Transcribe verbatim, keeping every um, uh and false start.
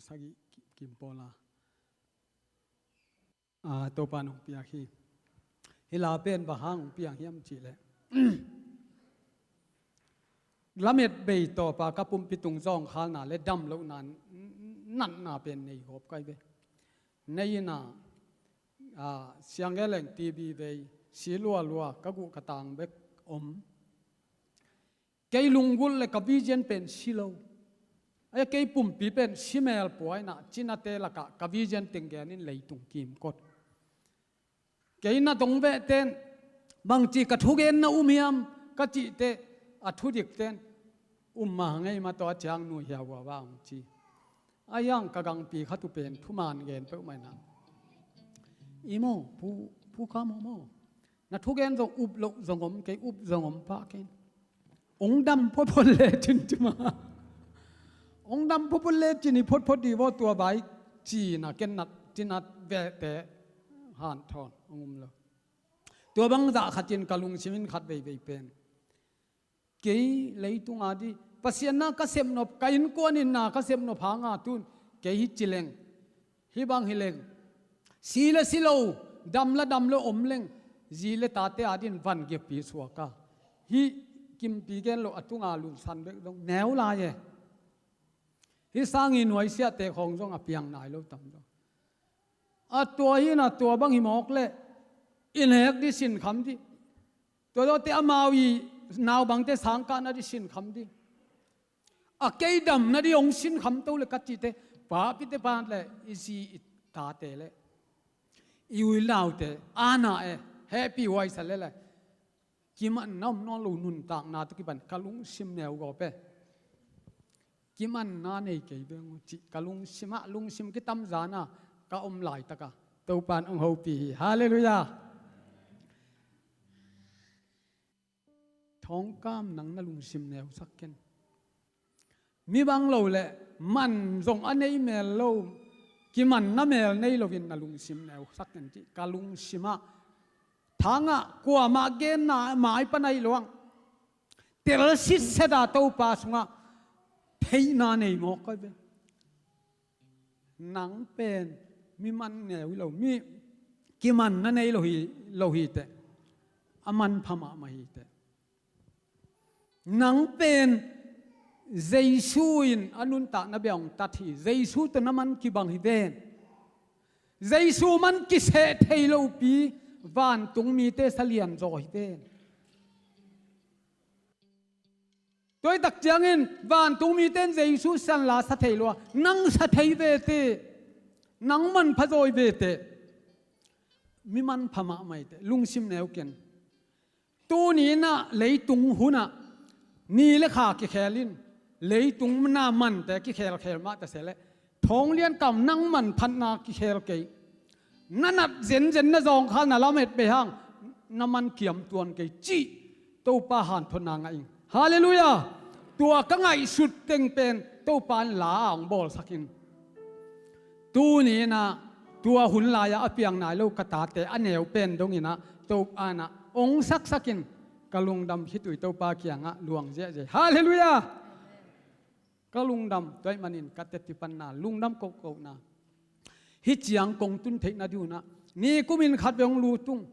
sagih kim pawl a, a, Topa nong piak hi. Hih la pen bang hang hong piang hiam cih leh, lamet bei tawpa ka pumpi tung zawngkhalna le damlohna natna pen nei gawp kai ve. Nei ina, a, siang geleng T B vei, si lualua, ka guh ka tang bek om. Kei lunggulh le ka vision pen si lo. Ai, kei pumpi pen si mel puaina, cinate lakah ka vision teng genin leitung kimkot. Kei na dong vehten, bangci ka thugen na um hiam, ka cihte, a thudikten, um ma ngei ma tawh a ciang nu hiau a va hong ci. A hiang ka gangpi khat uh pen thuman gen peuhmah ina, i maw, pu, pu ka maw maw, na thugen zong up loh zong om kei, up zong om pah kei. Ong dam photphot lecin cima. Ong dam photphot lecin i photphot di vaw tua vai cina ken nat, cinat vehte hanthawn ong um lo. Tua bang zah khatin ka lungsimin khat veivei pen, kei leitunga di Pasian na ka sepnop, ka innkuanin na ka sepnop hanga tun kei hi cileng, hih bang hileng, si le si lo, dam le dam lo om leng, zi le tate adin van giakpi suaka. Hih kimpi gen lo a tunga lunsan bek dong neu lai e. Hih sangi nuaisiahte khawng zong a piang nai lo tam dong. A tua hi na tua bang hi mawk le, i nek di sinkham di. Tua dawte amau i naubangte sangkahna di sinkham di. A kei damna di hong sinkham to le ka cihte, papite pa le i zi i tate le i uilaute ana e, hehpih huaisa le le. Kimanna om nawn lo nuntakna tawh kipan ka lungsim neu gawp e. Kimanna nei kei beng uh cih ka lungsimah, lungsim kitamzana ka om laitaka Topan ong hopih hi. Halleluiah. Thawngkam, nang na lungsim neusak ken. Mi bang lo le man zong a nei mel lo, kimanna mel nei loin na lungsim neusak ken cih ka lungsimah. Thangah kuamah genna mai pan ahi lo ang, tel sitset a Topa sungah theihna nei mawk koi ve. Nang pen mi man neu hi lo, mi kimanna nei lo hi, lo hi teh. A manpha mahmah hi teh. Nang pen Jesu in a nuntakna bia hong tat hi. Jesu tawh na man kibang hi ven. Jesu man kiseh thei lopi vantung mite sa lianzaw hi ven. Tua hi tak ciangin vantung mite in Jesu sanla sa thei lo a, nang sa thei vete, nang manpha zawi vete. Mi manpha mahmah hi teh, lungsim neu ken. Tuni inah leitung hunah ni le kha kikhel in, leitung na mante kikhelkhel mah ta se leh, thong lian kam nang manphatna kikhel kei. Na nat zenzen na zawngkhalna lamet bei hang, na man kiam tuan kei cih Topa hanthotna ngah ing. Halleluiah. Tua ka ngaihsut teng pen Topa in la a hong bawlsak in. Tuni inah tua hun lai-ah a piang nai lo ka tate a neu pen dong inah Topa inah hong saksak in, ka lungdam khitui Topa kiangah luang ziahziah. Halleluiah. Ka lungdam, tua ahih manin ka teci panna lungdam kohkohna. Hih ciang kong tun theihna ding hunah ni kumin khat vei hong lut ung.